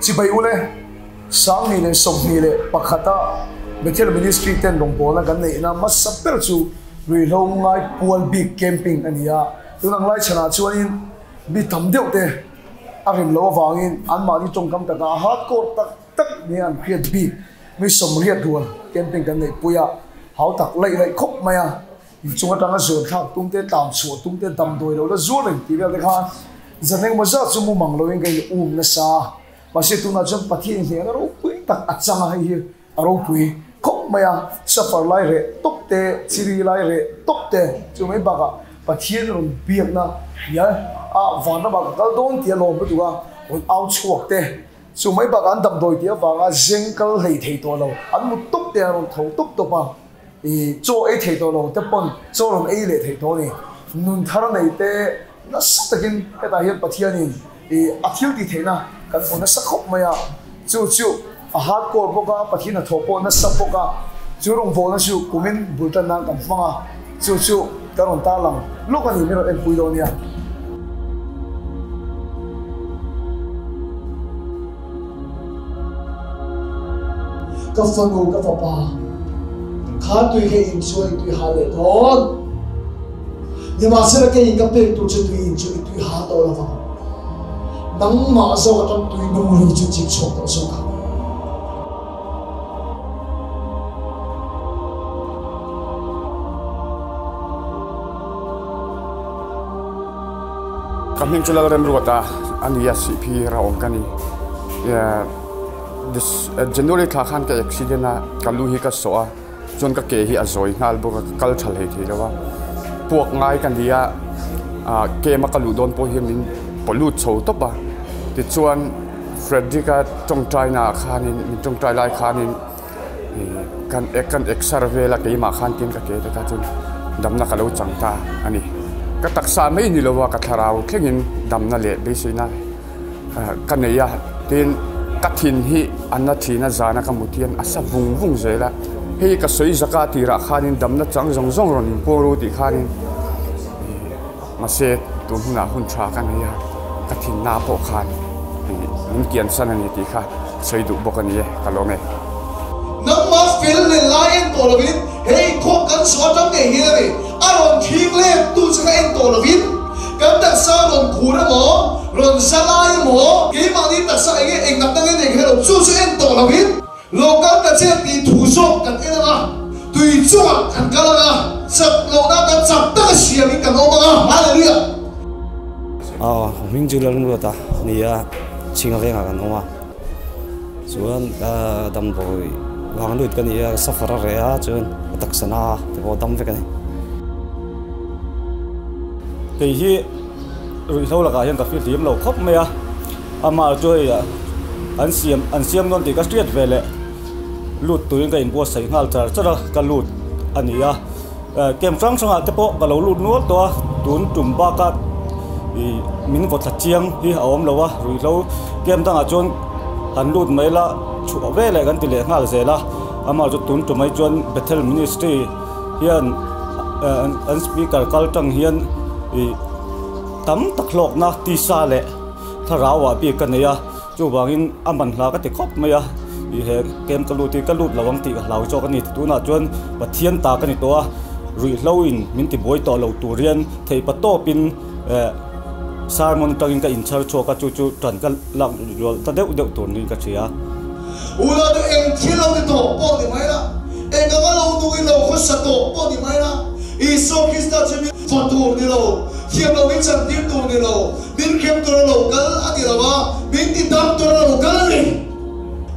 Chibai ule, 2021 a Bethel Ministry ten rawngbawlna kan neihna hmasa ber chu ruihhlo ngai pual bik camping a ni a. Tunang lai chhanah chuanin mi tam deuh te a rem loh avangin anmahni tawngkam taka hardcore tak tak nia an hriat bik mi 80 rual camping kan neihpui a, hau tak laih laih khawp mai a. Inchung atanga zuan thlak tum te, tlan chhuah tum te, damdawi lo la zuar reng tih vel te khan zan engemaw zat chu mu mang loin ka in um nasa a. Mahse tunah chuan Pathian inhliahna ropui tak a chang a, hei hi a ropui khawp mai a. Safar lai reh tawp te, chiri lai reh tawp te chu mai bakah Pathian rawn biakna hria a, vanramah ka kal dawn tih a lawm lutuk a, rawn au chhuak te chu mai bakah an damdawi tih avanga zeng kal hlei thei tawh lo, an mut tawp te an rawn tho tawp tawp a. I chaw ei thei tawh lo te pawn chaw rawn ei leh thei tawh a ni. Nun thar nei te nasa takin hetah hian Pathianin i a thil tih theihna kan hmu nasa khawp mai a. Chu chu a hardcore bawk a, Pathian hnathawh pawh nasa bawk a. Chu rawngbawlna chu kumin bul tan nan kan hmang a, chu chu kan rawn tarlang lawk a ni, min rawn enpui dawn nia. Ka fanu ka fapa, kha tui kha in chuan i tui hal leh dawn. Nimahsela kei in ka pek tur che tui in chu i tui hal tawh lo vang. Nangmah zawk atang tui nung lui chu chik chhuak tawh zawk ang. Ka hming chu Lalremruata a ni a, Sihphi Raawm ka ni. January thla khan ka accident a, ka lu hi ka sawh a, chuan ka ke hi a zawi nghal bawk a, ka kal tha hlei thei lo a. Puak ngai ka ni a, camp a ka luh dawn pawh hian min pollute chho tawp a. Tichuan Frederick-a tawngtai naah khanin, min tawngtai lai khanin kan kan exer vel a keimah khan tin ka ke te kha chuan damna ka lo chang ta a ni. Ka taksa mai ni lova ka thlarau thlengin damna leh beiseina ka nei a, tin ka thin hi a na thin a zana ka mut hian a sa vung vung zel a, hei ka sawi zaka tirah khanin damna chang zawng zawng rawn inpuang ru tih khanin mahse tun hunah hun tha ka nei a, ka thinna pawh khan min kiansan a ni tih kha sawi duh bawk a ni e, ka lawm e. Nangmah fel leh lai en tawh lovin hei khawp kan saw atang ngei hian a ni. A rawn thing let tu che kha en tawh lovin kan taksa rawn khur emaw, rawn za lai emaw, keimahni taksa eng nge eng natna nge nei kher lo chu chu en tawh lovin lo kal ta che tih thu zawk kan en ang a, tui chungah kan kal ang a, chak lohna kan chak taka siamin kan awm ang a. Hallelujah! Aw, hming chu Lalngruata a ni a, Chhinga vengah kan awm a. Chuan ka damdawi vang lut ka ni a, suffer a reh a, chuan ka taksa na te pawh a dam vek a ni. Kei hi ruihhlo lakah hian ka fihlim lo khawp mai a, amah chu hei an siam an siam dawn tih ka hriat ve leh lut turin ka inbuatsaih nghal char char a, ka lut a ni a. Camp hrang hrangah te pawh ka lo lut nual tawh a, tun tum baka ih min vaw thla chiang hi a awm lo a, ruihhlo camp dangah chuan han lut mai la chhuah ve leh kan ti leh nghal zel a, amah chu tun tumah hi chuan Bethel Ministry hian an speaker kal tang hian ih tam tak hlawkna tisa leh thlarau ah bik ka nei a. Chuvangin a man hla ka ti khawp mai a, i he camp ka lut hi ka lut lo ang tih ka hlau zawk a ni. Tunah chuan Pathian ta ka ni tawh a, ruihhlo in min ti buai tawh lo tur hian theihpa tawpin eh sermon atangin ka inchhar chhuak a, chu chu tan ka lak rual ta deuh deuh tur niin ka hria. Unau te eng thil lo ni tawh pawh ni mai la, eng anga lo nungin lo khawsa tawh pawh ni mai la, Isua Krista chu min fa tur ni lo, thiam lo min chantir tur ni lo, Min hrem tur a lo kal a ni lo a, min ti dam tur a lo kal a ni.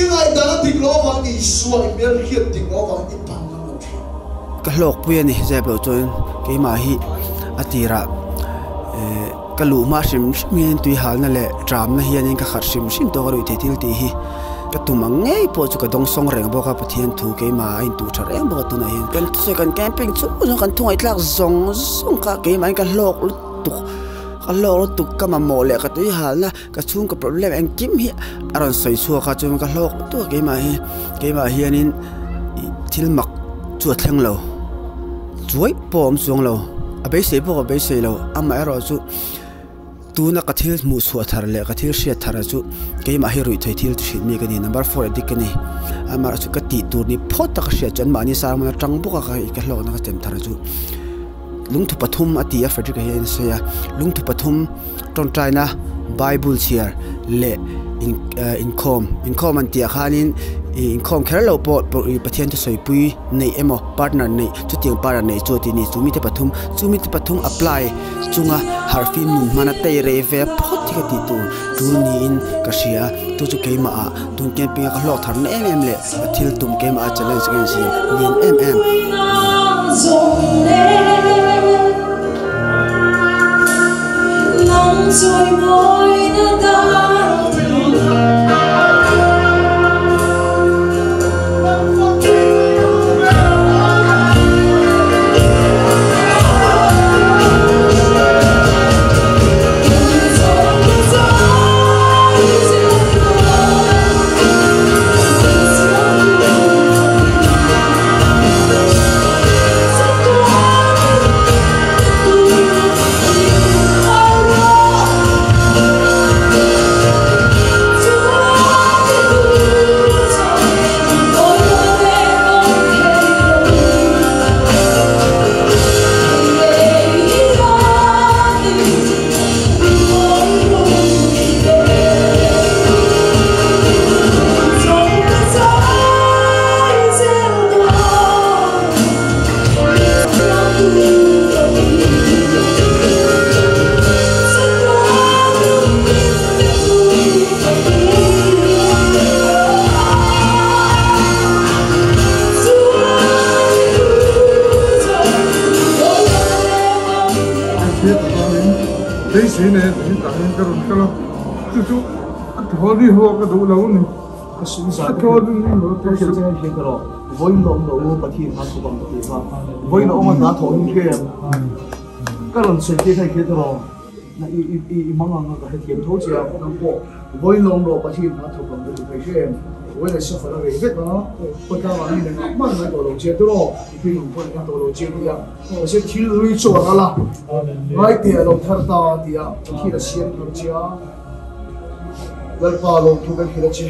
I ngaihdan a dik loh avangin Isua i hmel hriat dik loh avangin i pan ngam lo thin. Ka hlawkpui a ni zep loh chuan keimah hi a tirah eh ka luh hma hrim hrim hian tui halna leh tramna hianin ka khat hrim hrim tawk a ruih theih thil tih hi ka tum ang ngei pawh chu ka dawngsawng reng bawk a Pathian thu keimah a intuh tha reng bawk a tunah hian kan thusawi kan camping chhung zawng kan thungaih tlak zawng zawng kha keimahin ka hlawk lutuk. Ka hlawk lutuk ka mamawh leh ka tui halna ka chhungkaw problem engkim hi a rawn sawi chhuak a chuan ka hlawk lutuk a keimah hi keimah hianin ih thil mak chu a thleng lo chuai pawh a awm chuang lo a beisei pawh ka beisei lo amaherawhchu. Tuna ka thil hmuh chhuah thar leh ka thil hriat thar chu keimah hi ruih thei thil thin mi ka ni, number four addict ka ni. Amaherawhchu ka tih tur ni phawt taka hriat chu anmahni sermon atang bawk a ka hlawkna ka chem thar chu lungthu pathum a ti a Frederick-a hian a sawi a, lungthu pathum tawngtaina bible chhiar leh in inkhawm inkhawm an tih ah khanin ih inkhawm kher loh pawh Pathian thusawipui neih emaw partner neih chutiang partner neih chu a ti a ni chu mite pathum chu mite pathum apply. Chunga harhfim nun hmana tei rei ve phawt hi ka tih tur tul niin ka hria chu chu keimah ah tun camping a ka hlawk thar na em em leh ka thil tum keimah a challenge ka insiam lian em em. Beisei nen in tah hian ka rawn kal a, chu chu a thaw ri ho a ka duh lo a ni. A thaw ri ho te chu. Na i i i i mang ang a ka hrethiam tho che a, nang pawh vawiin lawm rawh Pathian hna thawk ang ka ti thei hre em? Vawiin leh suffer a rei vek a, khawtlang ah mi engah hmah ngai tawh lo che tiraw? I hming ang pawh engah tawh lo che tia, mahse thil hlui chu a ral a, ngai teh a lo thar ta tia Pathian a siam thar che a, Lalpa lawmthu kan hrilh a che,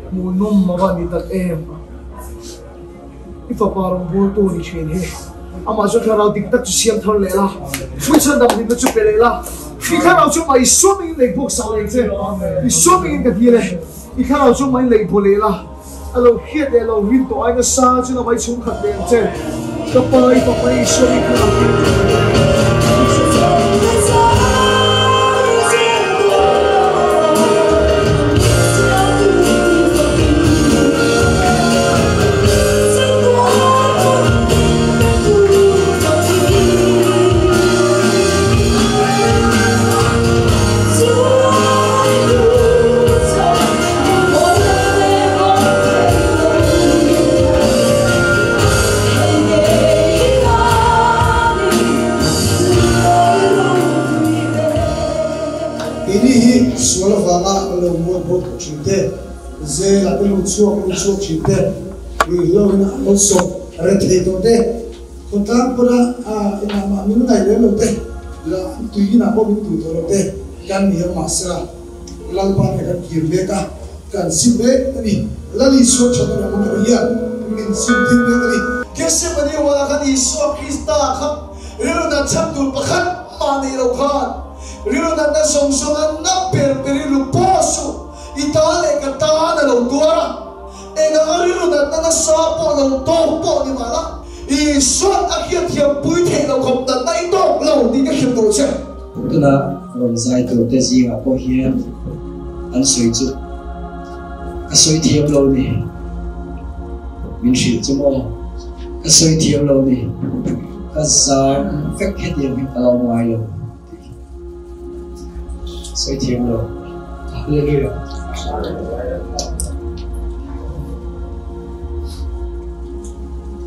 hmuhnawm a va ni tak em? I fapa rawngbawltu ni thin hi amah chu thlarau dik tak chu siam thar leh la, fuihchhan dang hlimna chu pe leh la, i thlarau chu mah i sawmingin lei bawk sak leh che, i sawmingin ka dil e, i thlarau chu mah in lei baw leh la, a lo hriat leh lo rin tawh ai nasa chu na mai chhungkhat leh ang che, ka pa i fapa i sawming thlarau dik tak chu. Keini hi sual avanga kan lo mual bo tawh thin te, zela te lut chhuak lut chhuak thin te, ruihhlo in an lo sawm re thei tawh te, khawtlang pawna engah mah min ngaih lem lo te, la tui inah pawh min duh tawh lo te kan ni a, mahsela Lalpa nen kan kir mek a, kan sim mek a ni. Lal Isua thatna leh hmangaihna hian min sim tir mek a ni. Gethsemane huanah khan Isua Krista kha rilru dan chhan tur pakhat mah nei lo khan rilru natna zawng zawng a na per per i lu pawh suh i ta leh ka tan a lo tuar a, enganga rilru natna nasa pawh lo tawk pawh ni mah la, Isua'n a hriatthiam pui theih loh khawp natna i tawk lo tih ka hrilh tur che. Tuna rawn zai turte zingah pawh hian an sawi chu ka sawi thiam lo ni, min hrilh chu maw ka sawi thiam lo ni, ka zam vek hetiang hi ka lo ngai lo tih sawi thiam lo. Hallelujah.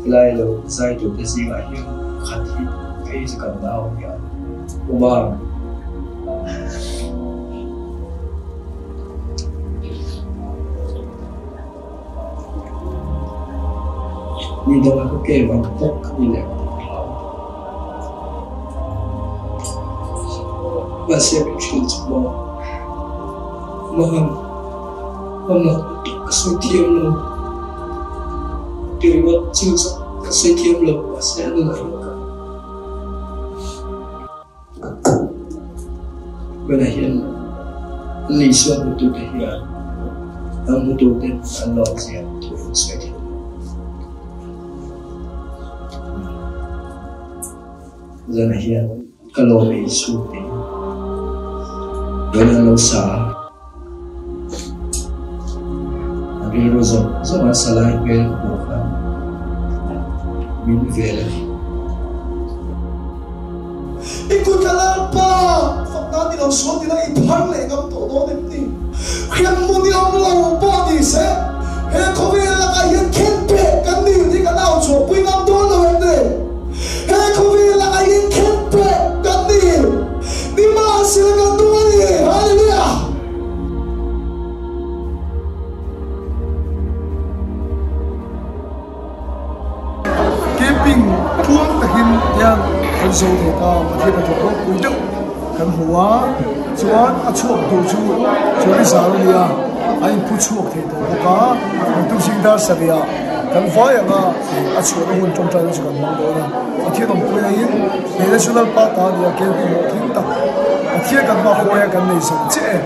Helai lo zai turte zingah hian khat hi phei chu kan nau nia. Umar. Ni danga ka ke vang bawk a ni leh ka hlau. Mahse min hrilh chu maw? Mangan a mak lutuk ka sawi thiam lo. Ti ringawt chu ka sawi thiam lo mahse a nunah hian ka Tunah hian Isua hmutute hian an hmututen an lawmzia thu an sawi thei lo. Zanah hian ka lawm e Isu tiin Tunah an lo sa a, an rilru zawng zawng an sa lai hmel ka hmuh khan min vel a ni. I kut a Lalpa, fak nan i lo sual tih lai i phar leh ngam tawh dawn em ni? Hriat hmun i awm lo pawh ni se, he khawvel lakah hian khen peh kan ni tih kan au chhuahpui ngam dawn lo em ni? He khawvel lakah hian khen peh kan ni, nimahsela kan duh a ni. Hallelujah! Camping tluang takin hian kan zo thei ta, Pathian a thawk ropui deuh kan hmu a, chuan a chhuak tur chu chuan i zar a nia, a inphu chhuak thei tawh bawk a, kan tumsing dar sarih kan vai anga a chhuahna hun tawngtaina chu kan hmang dawn a, Pathian awmpui aiin he National Park ah nia camping hlawhtling tak Pathian kan hma khawi a kan nei zo chiah e.